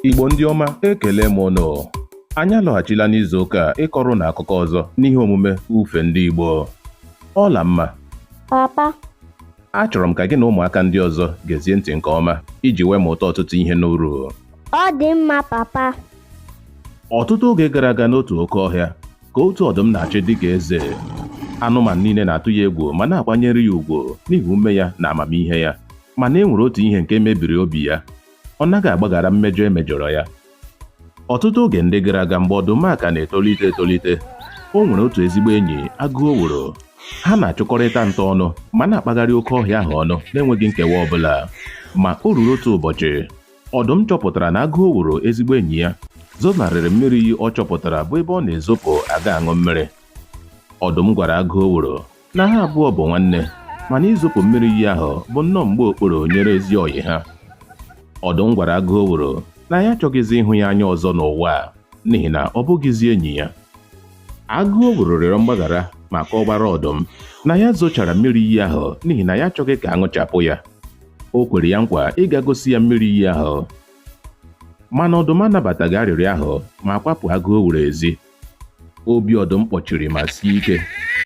Igbo ndị ọma, ekele m ụnụ. Anyị alọghachila n'izu ụka a ịkọrọ ụnụ akụkọ ọzọ n'ihe omume Ufe Ndị Igbo. Ọlamma. Papa. Achọrọ m ka gị na ụmụaka ndị ọzọ gezie ntị nke ọma iji wee mụta ọtụtụ ihe n'uru. Ọ dị mma, papa. Ọtụtụ oge gara aga n'otu oke ọhịa ka otu ọdụm na-achị dịka eze. Anụmanụ niile na-atụ ya egwu ma na-akwanyere ya ugwu n'ihi ume ya na amamihe ya. Mana e nwere otu ihe nke mebiri obi ya. Ọ naghị agbaghara mmejọ e mejọrọ ya. Ọtụtụ oge ndị gara aga mgbe ọdụm a ka na-etolite etolite, o nwere otu ezigbo enyi agụ owuru. Ha na-achụkọrịta nta ọnụ ma na-akpagharị oke ọhịa ahụ ọnụ n'enweghị nkewa ọbụla. Ma o ruru otu ụbọchị, ọdụm chọpụtara na agụ owuru ezigbo enyi ya zonarịrị mmiri iyi ọ chọpụtara bụ ebe ọ na-ezopụ aga aṅụ mmiri. Ọdụm gwara agụ owuru na ha abụọ bụ nwanne mana izopụ mmiri iyi ahụ bụ nnọọ mgbe okpuru nyere ezi ọyị ha. Ọdụm gwara agụ owuru na ya achọghịzi ịhụ ya anya ọzọ n'ụwa a n'ihi na ọ bụghịzi enyi ya. Agụ owuru rịọrọ mgbaghara ma kọwara ọdụm na ya zochara mmiri iyi ahụ n'ihi na ya achọghị ka a ṅụchapụ ya. O kwere ya nkwa ịga gosi ya mmiri iyi ahụ mana ọdụm anabataghị arịrịọ ahụ ma kwapụ agụ owuru ezi. Obi ọdụm kpọchiri ma sie ike